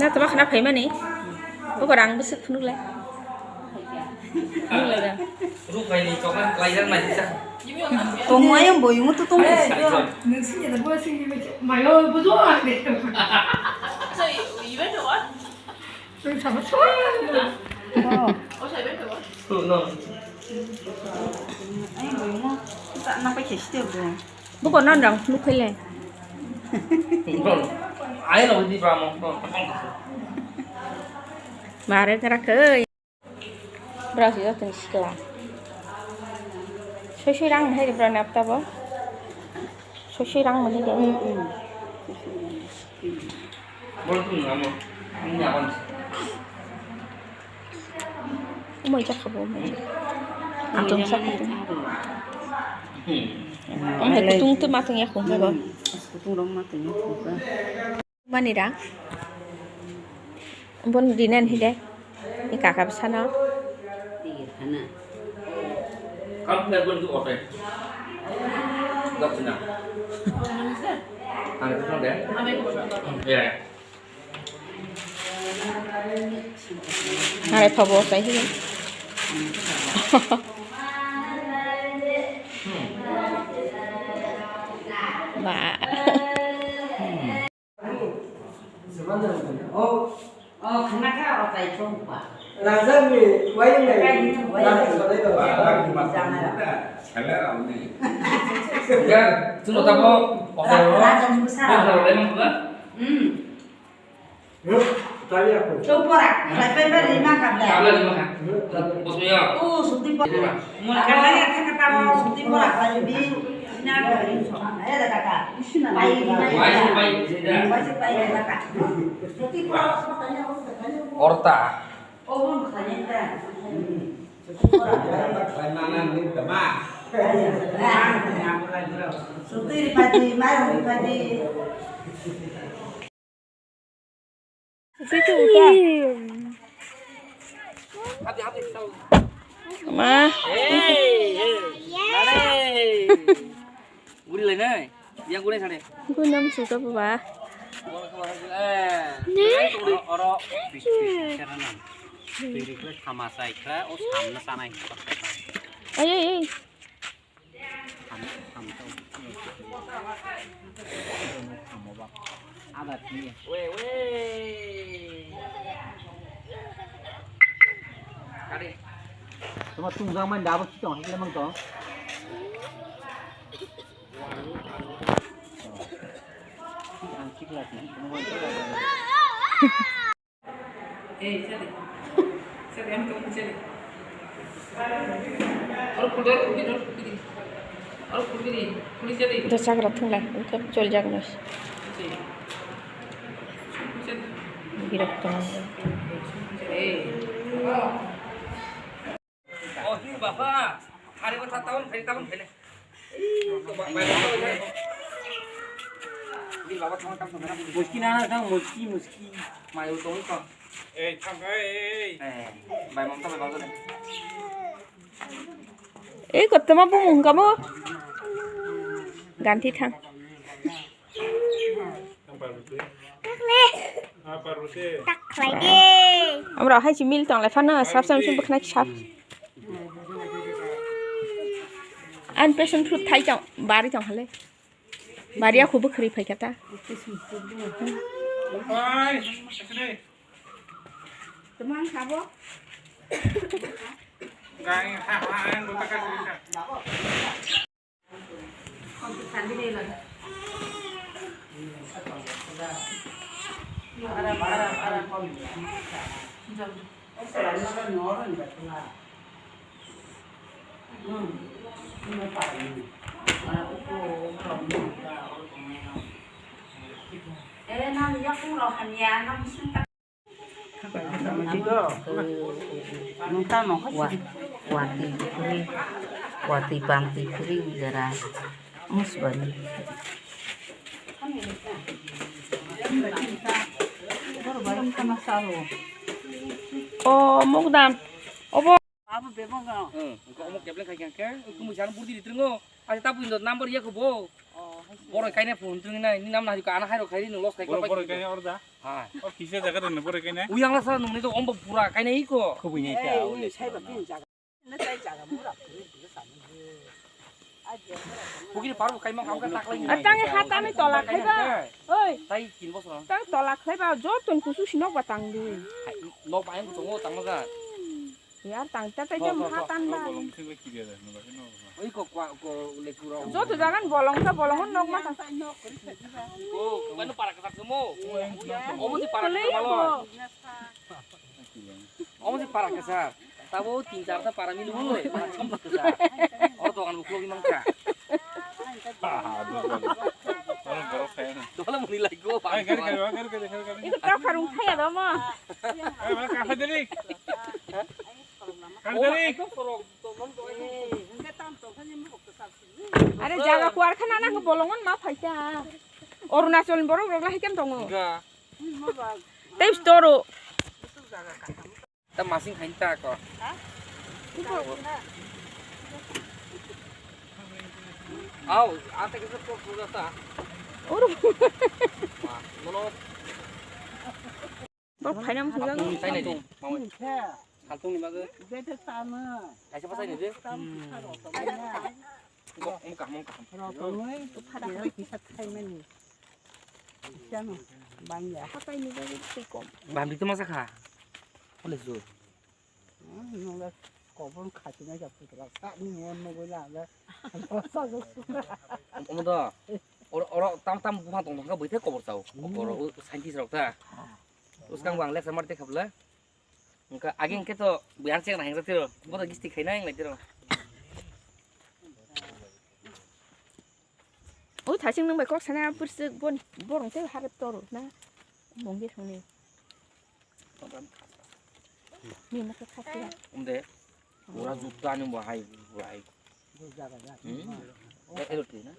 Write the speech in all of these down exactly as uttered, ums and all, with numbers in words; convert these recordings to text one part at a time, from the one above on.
Na tama khana phaimani. Buko rang bwswk phunuk lai. Phunuk lai da. Rukhaini chokna klaijak nai sa. Tongma yang boyungo to tong. Hey, John. Nungsini da bo sini me mayo bo jo ande. So you, you went to what? Sing sama so. Oh. Oh, so I went to what? No. Ay boyungo. Tak nak pakai situ bo. Buko non rang phunuk khaile. Ai lo di ba mo. Mare kara kai. Bra si jatun sikla. Soi soi rang hai bra nap tabo. Soi soi rang mani de. Bol tu namo. Ini apa? Umai jakha bo umai jakha. Atung sa kutung. Hmm. Umai kutung tu matung ya kutung ba. Hmm. Kutung rong matung ya kutung ba. Mani ra. Bon dinan hide. Ni kaka bsano. Iya, kana. Kamu nggak boleh tuh oke. Nggak senang. Ada pesan deh. Iya, ya. Nare phabo sai hi. Ba. Oh, khna kha o tai chong pa. Rajak ni wai nai. Rajak ni wai nai. Rajak ni wai nai. Jana ra. Ya, tu lo tabo. Rajak ni besar. Hmm. Chupora, fry pan ba rima kable. Kable rima kha. Bosmia. Oh, suti pora. Mon kala ya thang kata mo suti pora kali bi. Na ko rin so. Eh, da kaka. Pai rima. Pai, pai, pai. Pai, pai rima kha. Suti pora. Orta. Oh, mon khani ta. Suti pora. Suti ripati, mai ripati. Ma. Hey, hey. Nare. Guri lai nai. Yang guri sare. Gunam suka baba. Ne? Oro, oro. Twi rikle thamasai khe, o samna sanai. Ay, ay, ay. Toma tungjang mani dabo kitong hakle mang tong. Ang sikla sini, toma mang tong. Ei, sadi. Sadi, ang tong sadi. Aro kulde, kulde, kulde. Aro kulde, kulde sadi. Dosa kara thangla, engkau chol jagnos. Sadi. Birok tong. Ei. Oh, hi baba. Hari ko taun, hari taun, hari. Muski na na thang, muski, muski. Mayu tong ko. Ei, thang, ei, ei. Eh, bai mom to bai mom to. Eh, kottoma bumung kamo. Ganti thang. Amra hai si mil tong lai phano sab sam sum bwkhwnai sab. An passion fruit thai tong bari tong hale. Bari akhu bwkhri phai kata. Tamang sabo. Wa-, watwi kwrwi, watwi bamtwi kwrwi jera musbani. O mukdam obo. Abo bebong no. Hmm, engko omo kepleng khai khe, engko mui jang burdi ritringo. Asa tapu indo number ya kho bo. Oh. Borok kaina phone tungwi nai, ni nam nahari ko ana hairo khairi nung los khai Borok, ko borok bai. Kaina orda. Ha. Or kisa jaga rwno borok kaina. Uyang la sa nung ni to ombo pura kaina iko. Khubui nai ta. Ei, ule sai ba pin jaga. Na sai jaga mura phuri phuri sa nung. Pukiri paru kaima kam ka taklai. Atang hatani tola khaiba. Oi. Tai tin bosor. Tang tola khaiba, jotun kusu sinok ba tang di. Nok ba yang kutongo tang maza. Yar tang ta tai jam hatan ba. Oi ko kwa ko le kuro. Joto jagan bolong ta bolong nok ma ta. Ko manu para ka mo. Omo si para ka malo. Omo si para ka sa. Tabo tin char ta para mili mo. Para chom ka sa. Or to kan buklo mang ka. Dole muni lai go. Ai gari gari gari gari gari. Itu kau karung kaya dong mo. Ai mana kafe diri. Are jaga kuar khana na ko bolongon ma phaita. Arunachal borok rok lai kem tongo. Tei storo. Ta masing khain ta ko. Au, ate kisa tok suga ta. Oro. Ma, mono. Bok phainam suga. Haltung ni sai nai di. Haltung ni bagwi. Bete tama. Kaisa pasai ni di. Tam kharo to. Bok mukha mukha. Rotongwi phara kisa khaimani. Jano bangya. Bambi to masa kha. Ole su. Nungla kobor khatina ja putra sa ni ngon no boila la. Omo do. Oro oro tam tam buphang tong tong kha bwthe kobor chao. Oro scientist rok ta. Uskang bang lecture mar te khabla. Wngkha ageng khe to buyang cheng nang tiro. Bodo gisti khaina wng lai tiro. O thasing nang bai kok sana pursuk bon borong te harap toro na. Mongge thangni. Ni ma kha kha. Umde. Ura jutta ni bo hai hai. Hmm? Eloti na?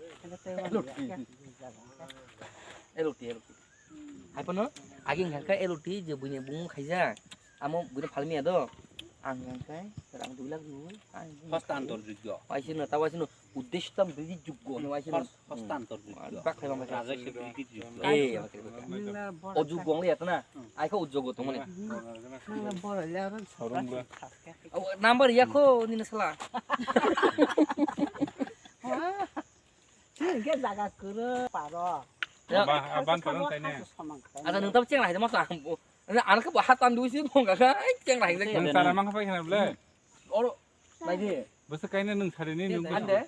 Eloti. Eloti, eloti. Hai pono, agi hingka khe eloti je buini bungo khaijak. Amo buini phalmiya do. Ang hingka khe rang dui lakh rwi. Hosta antor juggo. Waisino, ta waisino, uddeshyo tam dui juggo, no waisino. Hosta antor juggo. Bak khai bang khai. Raja security juggo. Eh, oke, oke. O juggo ang liya tana. Ai kho o juggo tongmani. Nang boro le aro. Number ya kho nini sala. Hingke jaga kwrwi paro. Ya. Ba, aban parang taine. Acha nwng tamo cheng lahai de masa. Ano khe bo hatan dui si mong kha cheng lahai de. Nwng sara mang kha pai khna ble. Oro nai di. Bwswk kaine nwng sari ni nwng. Ande.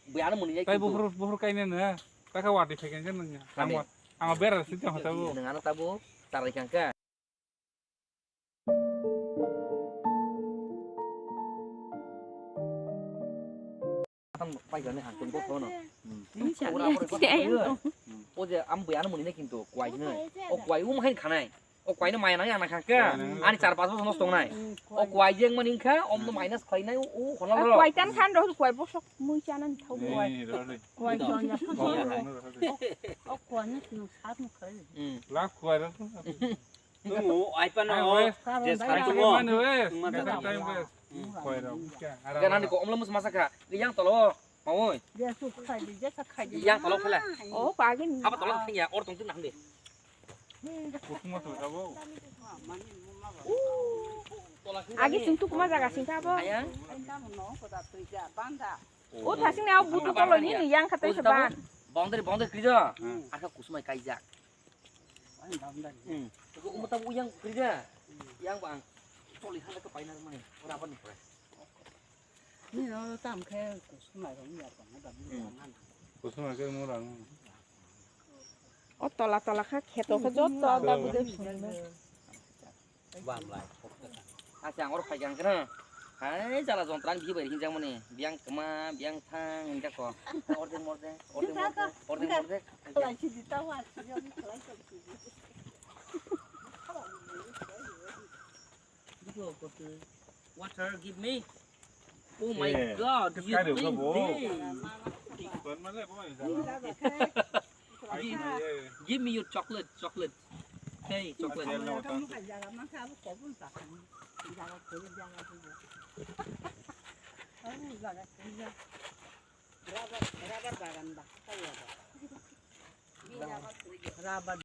Bui ano muni jai. Tai buphur buphur kaine na. Taka wati phai kaine nwng. Ang ang bera si tong ta bu. Nwng ano ta bu tarai kang kha. Paijani hangtong bo thono. Ini sani ya, sini ayang tong. O je am bui ano muni na kintu kwai hinwi. O kwai um hain khanai. O kwai no maya nang yang na khangka. Ani char pas bosor nosto wngnai. O kwai jeng mani wngkha om no minus khlainai o khonal ro. Kwai tan khan ro kwai bosok mui chanan thau kwai. Kwai ton ya. O kwai no sino sat no khlai. La kwai ro. Tungo, ai pano, je sai tungo. Mano, eh. Time waste. Koi ro. Ganani ko omlo mus masa kha. Yang tolo, mawoi. Yang tolo phela. Oh, pagi ni. Apa tolo thang ya, or tong tu nang de. Kutung mas kha bo. Agi sing tu kuma jaga sing kha bo. Ayang. O thasing ni au butu tolo ni yang khatai sa ban. Boundary, boundary krijo. Aka kusumai kaijak. Hmm. Umata uyang kerja. Yang bang. Toli hal ke painar mana? Ora apa nih? Ni no tam khe kusumai rong ya bang da. Kusumai ke murang. O tola tola kha kheto khe jotto da bude. Acha ang oro phai kang khe. Hai jala jontran bihi bai hinjak mani. Biang kema, biang thang hinjak ko. Orde morde, orde morde, orde morde. Khlai si di ta wa si yo khlai si. Water give me. Oh my God, you drink this. Give, give me your chocolate, chocolate. Hey, chocolate. Rubber, rubber bagan ba, kaya ba. Bini ama twi de. Rubber